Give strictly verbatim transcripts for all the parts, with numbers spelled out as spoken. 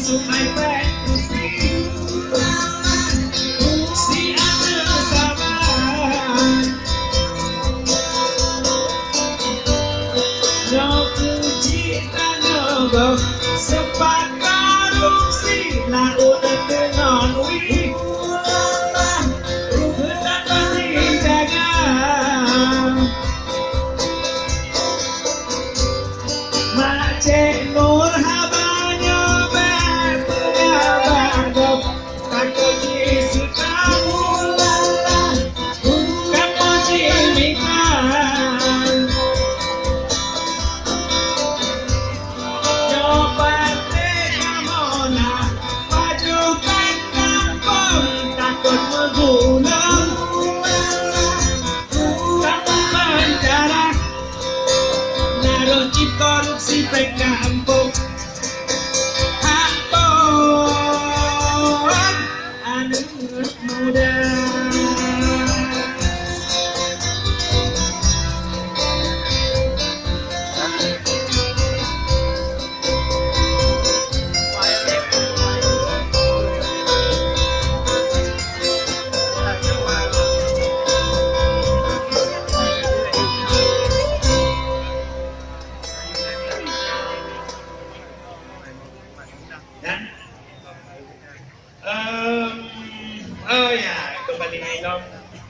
Sungai Pet Putih, si aneuk saban. Nyoe keuchik tanyoe gob, seupôt karong si laôt deungon wih. Ulala, rukeue tan pasti jaga. Mak Cék Nur haba nyoe bèk peugah bak gob, takot jiseuta ulala, kamoe jimita. Nyoe patéh kamoe na, pajoh ban gampông, takot meugulong. Kamoe meucara, na roh cit korupsi péng gampông. Ampôn, aneuk muda. Dan, em, oh ya, kembali lom,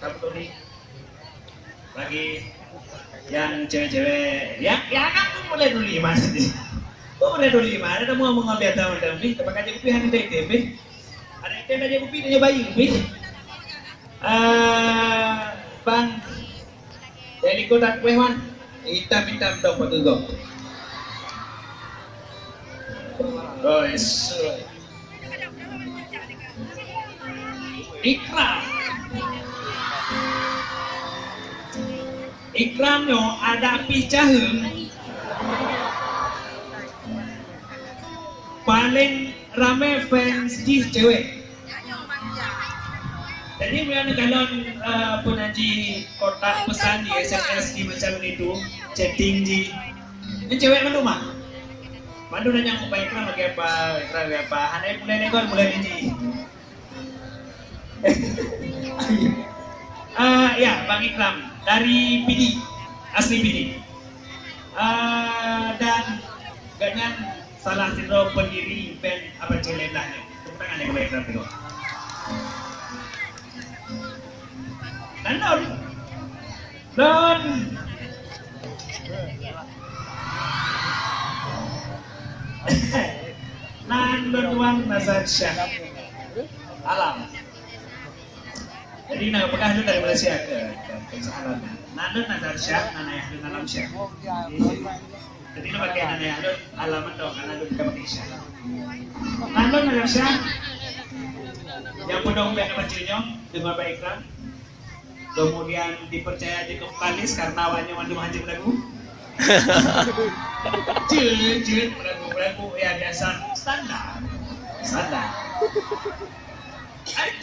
Kak Tony. Bagi nyang cewek-cewek, ya, ya kan pun boleh dulu lima tadi. Pun boleh dulu lima, ada temu mengambil tahu dan beli, tepat aja kupi hanya dek dek beli. Ada ikan aja kupi, dia bayi kupi. Eh, Bang, jadi kau tak kueh, Wan? Hitam-hitam dong bak geugong. Oh, esok. Ikram. Ikram nyoe adak pih caheueng. Paléng ramé fans jih cewek. Jadi, meunyoe kalon, eh, peue nan jih kotak pesan di S M S di macam itu, chatting jih. Ini cewek mandum mah. Mandum nanya, "Bang Ikram lagi apa? Ikram lagi apa?" Hana mulai negor, mulai niji. Ah, ya, Bang Ikram dari Pidie, asli Pidie. Ah, dan gobnyan salah sidroe pendiri band Abang Cele Blah nyoe. Tepuk tangan ya, Bang Ikram, tengok. Nan lôn. Lôn. Nan lôn Wan Nazar Syah. Alam. Jadi, na peugah lôn dari Malaysia ke, ke, ke Sahalan. Nan lôn Nazar Syah, nan ayah lôn Alam Syah. Jadi, lôn pakai nan ayah lôn Alam mantong, karena lôn bukan pakai Syah. Nan lôn Nazar Syah. Nyang peudong band baca nyoe, deungon Bang Ikram. Kemudian dipercaya jadi vokalis karena awaknyan mandum hana meulagu. Jeuet, jeuet, meulagu, meulagu ya biasa, standar. Standar. Ai,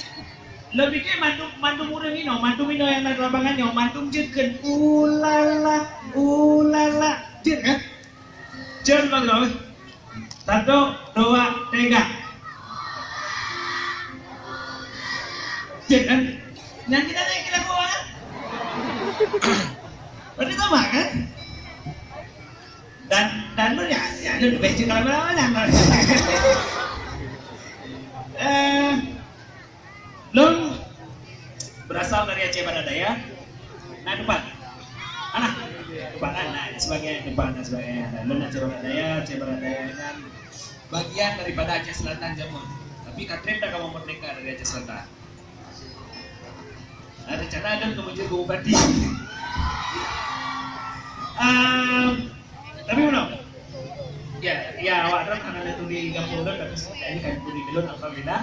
lôn pike mandum, mandum ureueng inoe, mandum inoe nyang na di lapangan nyoe, mandum jeuet kheun, "Ulala, ulala." Jeuet kan? Jeuet, Bang, eh? Satu, dua, tiga. Cek, kan? Nyan kita naik ke lagu, kan? Berarti sama, kan? Dan, dan lu ya, ya, lu lebih cek lama-lama, nyan. Eh, Lôn berasal dari Aceh Barat Daya. Nah, Tupat. Mana? Tupat, nah, nah, sebagainya, Tupat dan sebagainya. Dan lôn Aceh Barat Daya, Aceh Barat Daya kan bagian daripada Aceh Selatan jameun. Tapi ka trép dah kamoe merdeka dari Aceh Selatan. Nah, rencana kan kemudian ke Bupati. Ehm, tapi mana? Ya, ya, awak dah hana tuli gampông lôn, tapi sebenarnya kan tuli lôn, alhamdulillah.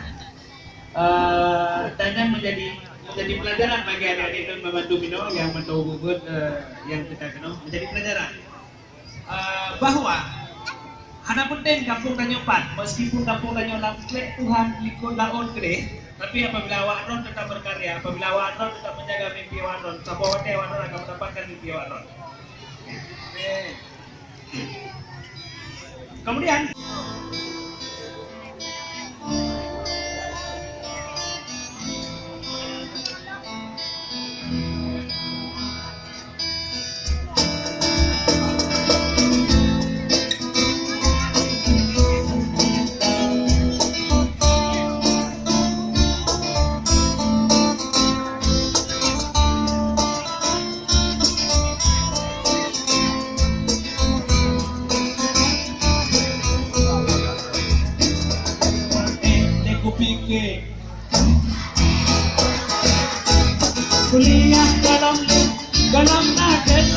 Eh, dan kan menjadi, menjadi pelajaran bagi adik-adik lôn mandum inoe nyang mantong buet, eh, nyang teuka keunoe menjadi pelajaran. Eh, bahwa hana penting gampông tanyoe pat, meskipun gampông tanyoe lam klék Tuhan likot laôt keudeh, tapi apabila awak droe tetap berkarya, apabila awak droe tetap menjaga mimpi awak droe, saboh watèe awak droe akan mendapatkan mimpi awak droe. Kemudian,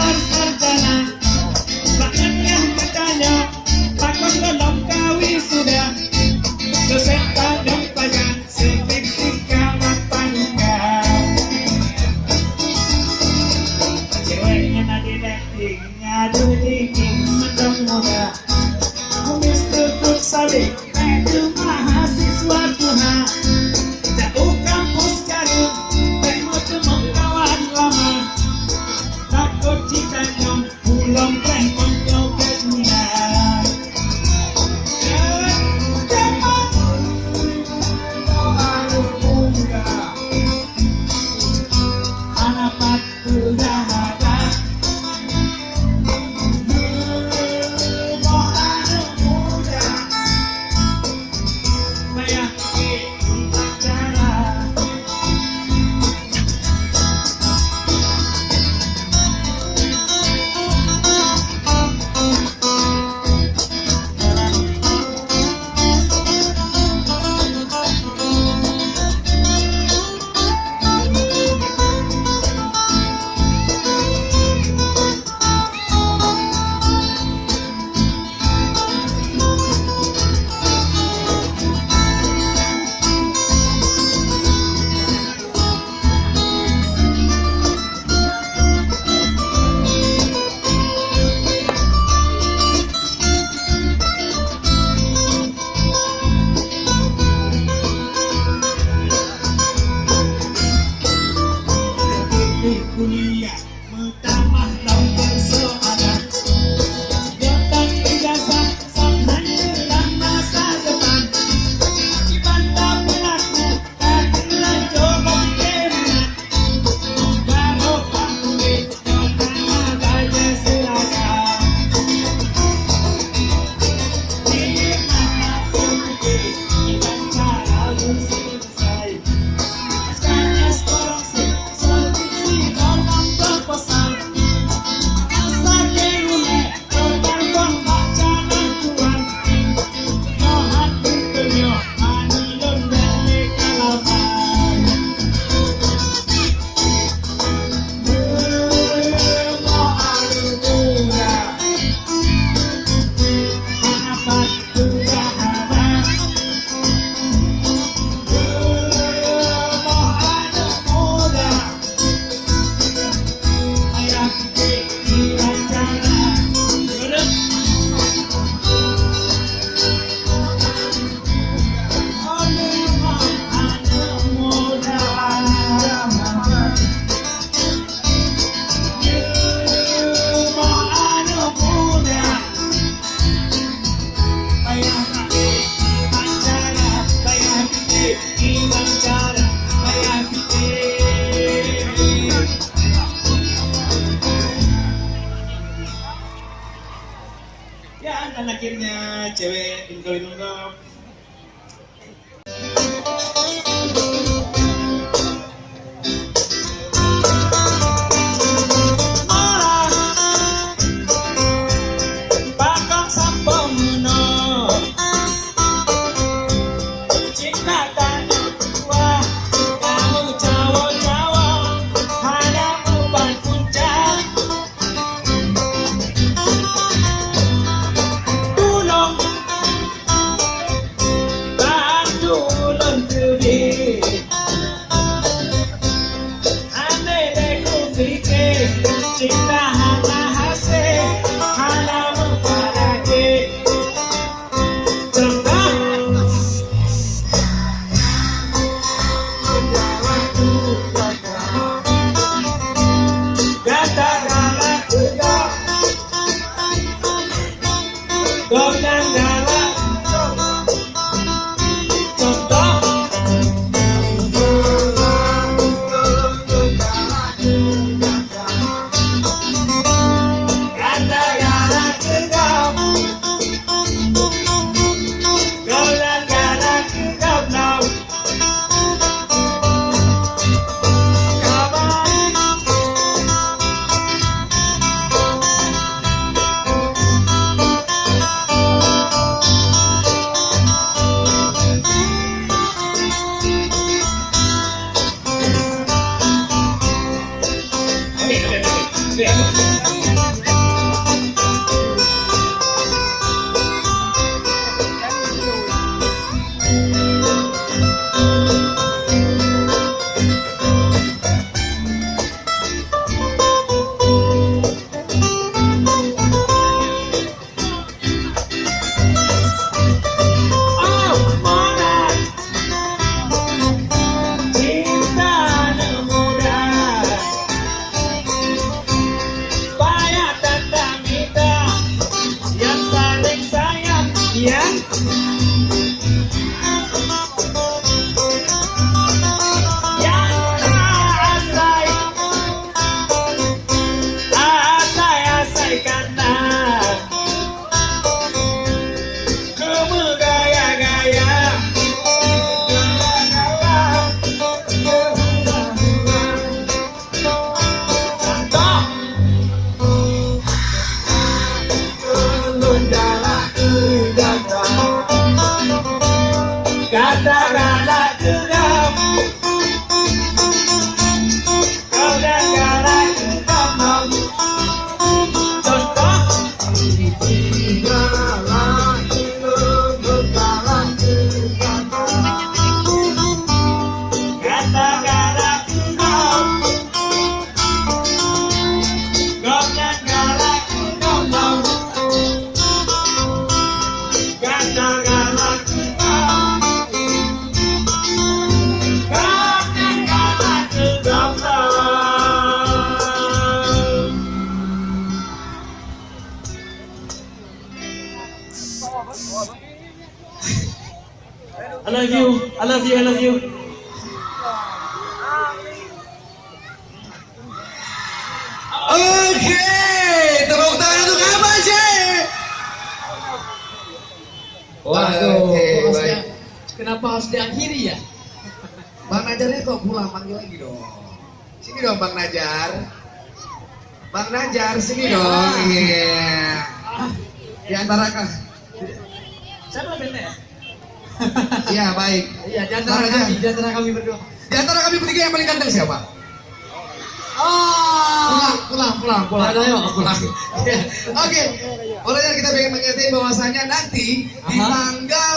Sarjana, bak nyan nyang geutanyoe, pakon gohlom ka wisuda? Dosen tanyoe pajan, skripsi ka meupanjang. Cewek nyan adé dateng, nyan adé dateng, mantong muda. Mister Cut Salim, bék teuma mahasiswa tuha. Jak u kampus jareueng, bék meuteumé kawan lama. Takot jitanyong, ulôn preh mantong geuh guna. Hana pat Kuliah meutamah lom peusoalan. Gobnyan ijazah sang hana masa depan. Kiban tapeulaku ka teulanjô lom keunan. Barô bak murit gobnyan hana bajée seuragam. Di mana pun kiban cara Ya, dan akhirnya cewek Indo-Indo. Tulông bantu ulôn teubiet. Andai dai kupike, cinta hana hase, hana meupadage. Oh, mona, cinta aneuk muda, payah tatap mita, nyang saléng sayang, nyang, nyang asai, asai-asai kana. Keumeugaya-gaya. Gata galak keu gob. Gata galak keu gob. Contoh. Gata galak keu gob. Gobnyan galak keu gob lom. Gata galak keu gob. Gobnyan galak keu gob lom. I love you, I love you, I love you. Oke, tepuk tangan untuk Abang Syekh. Waduh, oke, harus baik. Dia, kenapa harus diakhiri ya? Bang Najar ini kok pulang, panggil lagi dong. Sini dong, Bang Najar. Bang Najar, sini dong. Iya. Di antara kah? Siapa benteng? Iya, baik. Iya, di antara Bang Najar. Kami, di antara kami berdua. Di antara kami bertiga yang paling ganteng siapa? Oh. Pulang, pulang, pulang, pulang. Ayo, ayo. Pulang. Oke. Oleh karena kita pengen mengingatkan bahwasanya nanti di tanggal